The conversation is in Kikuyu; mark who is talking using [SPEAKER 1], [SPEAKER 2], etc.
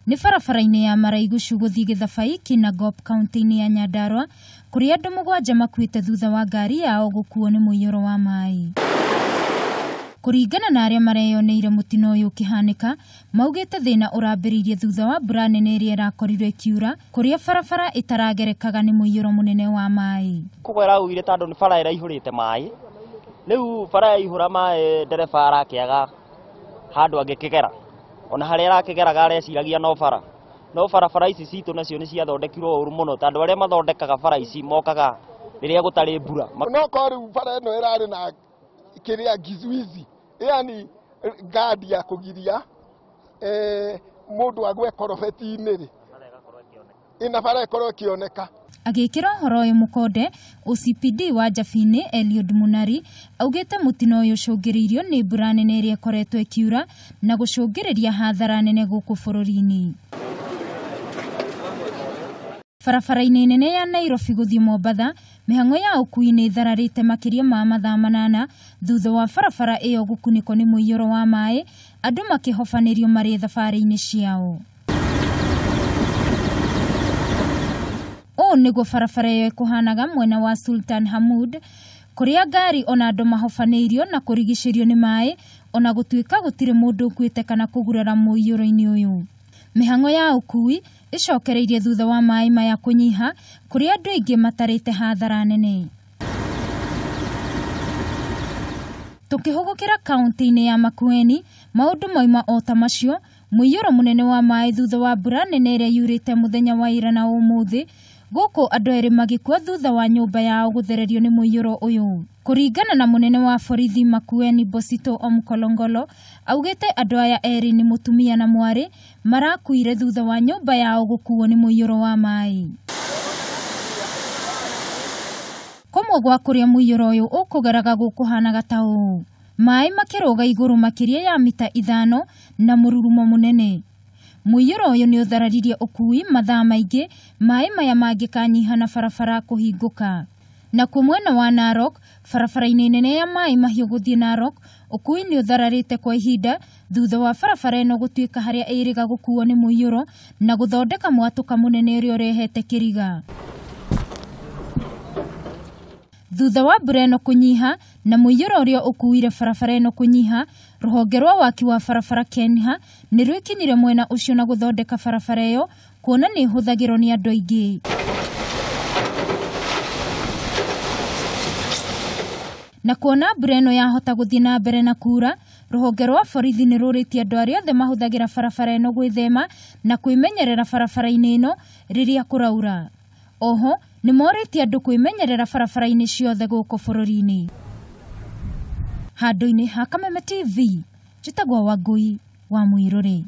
[SPEAKER 1] Nĩ barabara-inĩ ya Maraigucu gũthiĩ Gĩthabai Kinangop kaunti-inĩ ya Nyandarua kũrĩa andũ 7 makuĩte thutha wa ngari yao gũkuo nĩ mũiyũro wa maĩ. Kũringana na arĩa mareyoneire mũtino ũyũ ũkĩhanĩka, maugĩte thĩna ũrambĩrĩirie thutha wa mbura nene ĩrĩa ĩrakorirwo ĩkiura kũrĩa barabara ĩtaragerekaga nĩ mũiyũro mũnene wa maĩ.
[SPEAKER 2] Koguo ĩraugire tondũ nĩ bara ĩraihũrĩte maĩ, rĩu bara yaihũra maĩ ndereba arakĩaga handũ angĩkĩgera, ona harĩa arakĩgeraga areciragia no bara. No barabara ici citũ nacio nĩ ciathondekirwo ũru mũno tondũ arĩa mathondekaga bara ici mokaga rĩrĩa gũtarĩ mbura.
[SPEAKER 3] No korwo rĩu bara ĩno ĩrarĩ na kĩrĩa kizuizi, yani ngadi ya kũgiria mũndũ agwe korobeti-inĩ rĩ, ina bara ĩkorwo ĩkĩoneka.
[SPEAKER 1] Agĩkĩra ũhoro ũyũ mũkonde, OCPD wa Njabini Eliud Munari augĩte mũtino ũyũ ũcũngĩrĩirio nĩ mbura nene ĩrĩa ĩkoretwo ĩkiura na gũcũngĩrĩria hathara nene gũkũ bũrũri-inĩ. Barabara-inĩ nene ya Nairobi gũthiĩ Mombatha, mĩhang'o ya ũkuui nĩ ĩthararĩte makĩria ma mathaa 8 thutha wa barabara ĩyo gũkunĩkwo nĩ mũiyũro wa maĩ, andũ makĩhobanĩrio marĩ thabarĩ-inĩ ciao. Ũũ nĩguo barabara ĩyo ĩkũhanaga mwena wa Sultan Hamud, kũrĩa ngari ona andũ mahobanĩirio na kũrigicĩrio nĩ maĩ, ona gũtuĩka gũtirĩ mũndũ ũkuĩte kana kũgurara mũiyũro-inĩ ũyũ. Mĩhang'o ya ũkuui ĩcokereirie thutha wa maĩ maya kũnyiha, kũrĩa andũ aingĩ matarĩte hathara nene. Tũkĩhũgũkĩra kaunti-inĩ ya Makueni, maũndũ mauma o ta macio, mũiyũro mũnene wa maĩ thutha wa mbura nene ĩrĩa yurĩte mũthenya wa ira na ũmũthĩ, gũkũ andũ erĩ magĩkua thutha wa nyũmba yao gũthererio nĩ mũiyũro ũyũ. Kũringana na mũnene wa borithi Makueni Bosito Omkolongolo, augĩte andũ aya erĩ nĩ mũtumia na mwarĩ marakuire thutha wa nyũmba yao gũkuo nĩ mũiyũro wa maĩ. Kũmwe gwa kũrĩa mũiyũro ũyũ ũkũgeraga gũkũhanaga ta ũũ: maĩ makĩrũga igũrũ makĩria ya mita 5 na mũrurumo mũnene. Mũiyũro ũyũ nĩ ũthararirie ũkuui mathaa maingĩ, maĩ maya mangĩkanyiha na barabara kũhingũka. Nakuo mwena wa Narok, barabara-inĩ nene ya maĩ mahiũ gũthiĩ Narok, ũkuui nĩ ũthararĩte kwa ihinda thutha wa barabara ĩno gũtuĩka harĩa ĩrĩga gũkuo nĩ mũiyũro na gũthondeka mwatũka mũnene ũrĩa ũrehete kĩriga. Thutha wa mbura ĩno kũnyiha na mũiyũro ũrĩa ũkuire barabara ĩno kũnyiha, rũhonge rwa waki wa barabara KENHA nĩ rwĩkinyire mwena ũcio na gũthondeka barabara ĩyo kuona nĩ ĩhũthagĩrwo nĩ andũ aingĩ. Na kuona mbura ĩno yahota gũthiĩ na mbere na kura, rũhonge rwa borithi nĩ rũrĩtie andũ arĩa othe mahũthagĩra barabara ĩno gwĩthema na kwĩmenyerera barabara-inĩ ĩno rĩrĩa kũraura. Oho nĩ morĩtie andũ kwĩmenyerera barabara-inĩ ciothe gũkũ bũrũri-inĩ. Handũ-inĩ ha Kameme TV, njĩtagwo Wangũi wa Mwĩrũrĩ.